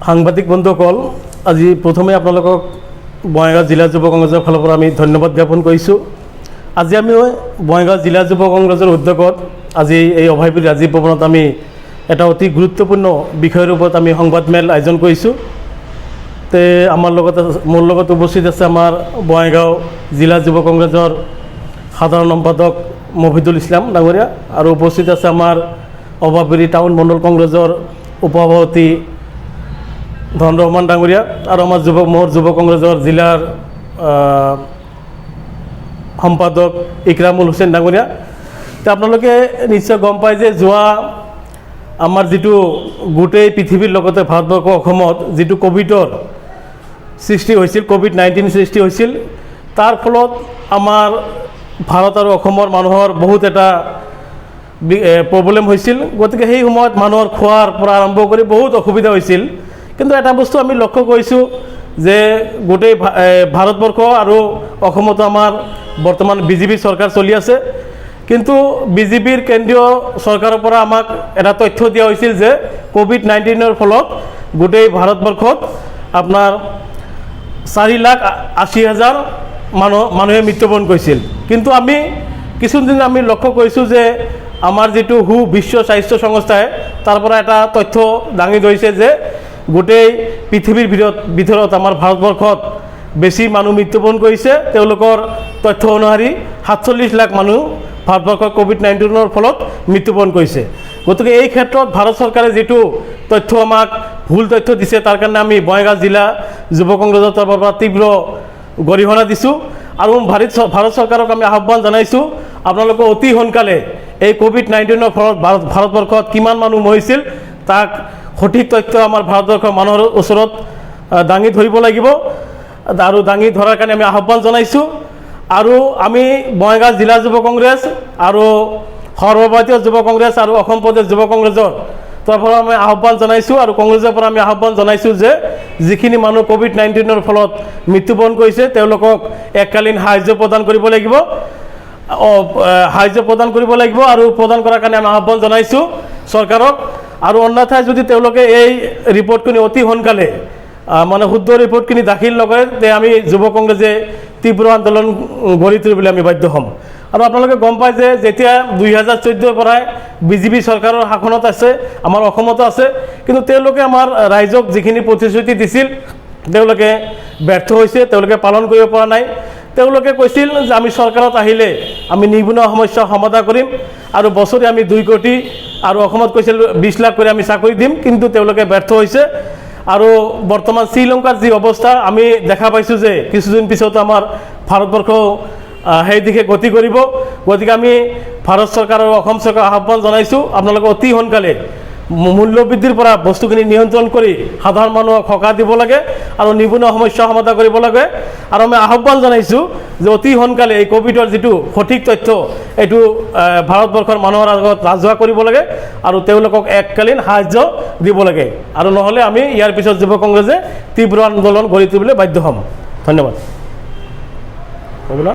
সাংবাদিক বন্ধুসকল, আজি প্ৰথমে আপোনালোকক বঙাইগাঁও জিলা যুৱ কংগ্ৰেছৰ ফালৰ পৰা আমি ধন্যবাদ জ্ঞাপন কৰিছোঁ। আজি আমি বঙাইগাঁও জিলা যুৱ কংগ্ৰেছৰ উদ্যোগত আজি এই অভয়পুৰী ৰাজীৱ ভৱনত আমি এটা অতি গুৰুত্বপূৰ্ণ বিষয়ৰ ওপৰত আমি সংবাদমেল আয়োজন কৰিছোঁ। তে আমাৰ লগত মোৰ লগত উপস্থিত আছে আমাৰ বঙাইগাঁও জিলা যুৱ কংগ্ৰেছৰ সাধাৰণ সম্পাদক মফিদুল ইছলাম ডাঙৰীয়া আৰু উপস্থিত আছে আমাৰ অভায়পুৰী টাউন মণ্ডল কংগ্ৰেছৰ উপসভাপতি ধন ৰহমান ডাঙৰীয়া আৰু আমাৰ মোৰ যুৱ কংগ্ৰেছৰ জিলাৰ সম্পাদক ইকৰামুল হুছেইন ডাঙৰীয়া। তে আপোনালোকে নিশ্চয় গম পায় যে যোৱা আমাৰ যিটো গোটেই পৃথিৱীৰ লগতে ভাৰতবৰ্ষ, অসমত যিটো ক'ভিডৰ সৃষ্টি হৈছিল, ক'ভিড-19 সৃষ্টি হৈছিল, তাৰ ফলত আমাৰ ভাৰত আৰু অসমৰ মানুহৰ বহুত এটা প্ৰব্লেম হৈছিল। গতিকে সেই সময়ত মানুহৰ খোৱাৰ পৰা আৰম্ভ কৰি বহুত অসুবিধা হৈছিল। কিন্তু এটা বস্তু আমি লক্ষ্য কৰিছোঁ যে গোটেই ভাৰতবৰ্ষ আৰু অসমতো আমাৰ বৰ্তমান বিজেপি চৰকাৰ চলি আছে। কিন্তু বিজেপিৰ কেন্দ্ৰীয় চৰকাৰৰ পৰা আমাক এটা তথ্য দিয়া হৈছিল যে ক'ভিড-19ৰ ফলত গোটেই ভাৰতবৰ্ষত আপোনাৰ 4,80,000 মানুহে মৃত্যুবৰণ কৰিছিল। কিন্তু আমি কিছুদিন আমি লক্ষ্য কৰিছোঁ যে আমাৰ যিটো বিশ্ব স্বাস্থ্য সংস্থাই তাৰ পৰা এটা তথ্য দাঙি ধৰিছে যে গোটেই পৃথিৱীৰ ভিতৰত আমাৰ ভাৰতবৰ্ষত বেছি মানুহ মৃত্যুবৰণ কৰিছে। তেওঁলোকৰ তথ্য অনুসৰি 47 লাখ মানুহ ভাৰতবৰ্ষত ক'ভিড-19ৰ ফলত মৃত্যুবৰণ কৰিছে। গতিকে এই ক্ষেত্ৰত ভাৰত চৰকাৰে যিটো তথ্য আমাক ভুল তথ্য দিছে, তাৰ কাৰণে আমি বঙাইগাঁও জিলা যুৱ কংগ্ৰেছৰ তৰফৰ পৰা তীব্ৰ গৰিহণা দিছোঁ আৰু ভাৰত চৰকাৰক আমি আহ্বান জনাইছোঁ, আপোনালোকে অতি সোনকালে এই ক'ভিড-19ৰ ফলত ভাৰতবৰ্ষত কিমান মানুহ মৰিছিল, তাক সঠিক তথ্য আমাৰ ভাৰতবৰ্ষৰ মানুহৰ ওচৰত দাঙি ধৰিব লাগিব আৰু দাঙি ধৰাৰ কাৰণে আমি আহ্বান জনাইছোঁ। আৰু আমি বঙাইগাঁও জিলা যুৱ কংগ্ৰেছ আৰু সৰ্বভাৰতীয় যুৱ কংগ্ৰেছ আৰু অসম প্ৰদেশ যুৱ কংগ্ৰেছৰ তৰফৰ পৰা আমি আহ্বান জনাইছোঁ আৰু কংগ্ৰেছৰ পৰা আমি আহ্বান জনাইছোঁ যে যিখিনি মানুহ ক'ভিড-19ৰ ফলত মৃত্যুবৰণ কৰিছে, তেওঁলোকক এককালীন সাহাৰ্য প্ৰদান কৰিব লাগিব, সাহাৰ্য প্ৰদান কৰিব লাগিব আৰু প্ৰদান কৰাৰ কাৰণে আমি আহ্বান জনাইছোঁ চৰকাৰক। আৰু অন্যথাই যদি তেওঁলোকে এই ৰিপৰ্টখিনি অতি সোনকালে মানে শুদ্ধ ৰিপৰ্টখিনি দাখিল নকৰে, তে আমি যুৱ কংগ্ৰেছে তীব্ৰ আন্দোলন গঢ়ি তুলিবলৈ আমি বাধ্য হ'ম। আৰু আপোনালোকে গম পায় যে যেতিয়া 2014ৰ পৰাই বিজেপি চৰকাৰৰ শাসনত আছে, আমাৰ অসমতো আছে, কিন্তু তেওঁলোকে আমাৰ ৰাইজক যিখিনি প্ৰতিশ্ৰুতি দিছিল, তেওঁলোকে ব্যৰ্থ হৈছে, তেওঁলোকে পালন কৰিব পৰা নাই। তেওঁলোকে কৈছিল যে আমি চৰকাৰত আহিলে আমি নিবনুৱা সমস্যা সমাধান কৰিম আৰু বছৰি আমি 2 কোটি আৰু অসমত কৈছিল 20 লাখ কৰি আমি চাকৰি দিম। কিন্তু তেওঁলোকে ব্যৰ্থ হৈছে। আৰু বৰ্তমান শ্ৰীলংকাৰ যি অৱস্থা আমি দেখা পাইছোঁ যে কিছুদিন পিছত আমাৰ ভাৰতবৰ্ষ সেই দিশে গতি কৰিব। গতিকে আমি ভাৰত চৰকাৰ আৰু অসম চৰকাৰক আহ্বান জনাইছোঁ, আপোনালোকে অতি সোনকালে মূল্যবৃদ্ধিৰ পৰা বস্তুখিনি নিয়ন্ত্ৰণ কৰি সাধাৰণ মানুহক সকাহ দিব লাগে আৰু নিবনুৱা সমস্যা সমাধান কৰিব লাগে। আৰু আমি আহ্বান জনাইছোঁ যে অতি সোনকালে এই ক'ভিডৰ যিটো সঠিক তথ্য, এইটো ভাৰতবৰ্ষৰ মানুহৰ আগত ৰাজহুৱা কৰিব লাগে আৰু তেওঁলোকক এককালীন সাহাৰ্য দিব লাগে। আৰু নহ'লে আমি ইয়াৰ পিছত যুৱ কংগ্ৰেছে তীব্ৰ আন্দোলন গঢ়ি তুলিবলৈ বাধ্য হ'ম। ধন্যবাদ। হ'ব না?